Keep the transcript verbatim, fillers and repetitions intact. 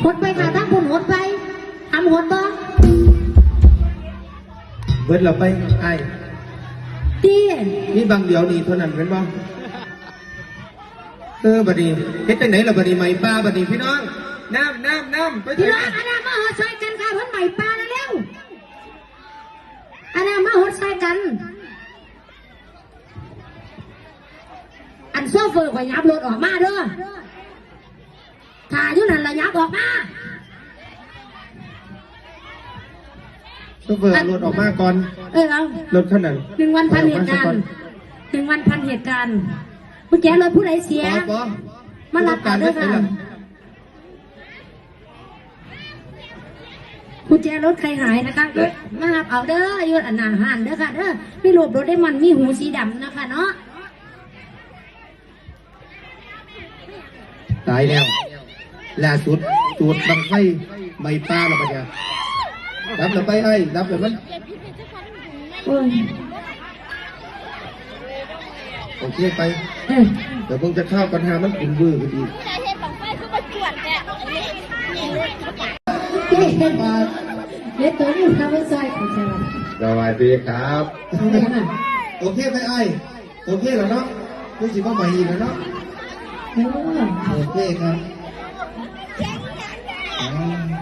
หดไปค่ะ ทั้งคุณหดไปทำหดบ่ เบิดเราไปไอ้ ตี มีบางเดียวนี่เท่านั้นเป็นบ่ เออบัดนี้เฮ็ดจังได๋ล่ะบัดนี้ ไหมปลาบัดนี้พี่น้อง น้ำน้ำน้ำไป พี่น้อง อันนั้นมาหดซอยกันค่ะ เพิ่นไหมปลาแล้วเร็ว อันนั้นมาหดซอยกัน อันโซเฟอร์ข่อยยับรถออกมาเด้อ ถ้าอยู่นั่นละยับออกมา โซเฟอร์เอารถออกมาก่อน เออ เอา รถคันนั้น หนึ่งวันพันเหตุการณ์ หนึ่งวันพันเหตุการณ์ กุญแจรถผู้ใดเสีย ปอปอ มารับเอาเด้อค่ะ กุญแจรถใครหายนะคะ มารับเอาเด้อ อยู่อันหน้าห้านเด้อค่ะเด้อ มีรูปรถได้มัน มีหูสีดำนะคะเนาะ ตายแล้ว ล่าสุด จูดบั้งไฟไหม้ป่าแล้วบัดเนี่ย ดับแล้วไปไอ้ ดับแล้วมัน โอ้ย โอเคไป เออ เดี๋ยวเบิ่งจะเข้าปัญหามันขุ่นวือขึ้นอีก เฮ้ย เดี๋ยวตัวนี้ทำให้ซอยของเธอ สวัสดีครับ เอาเลยค่ะ โอเคไปไอ้ โอเคแล้วเนาะ รู้สึกว่าใหม่อีกแล้วเนาะ เออ โอเคครับ อ่า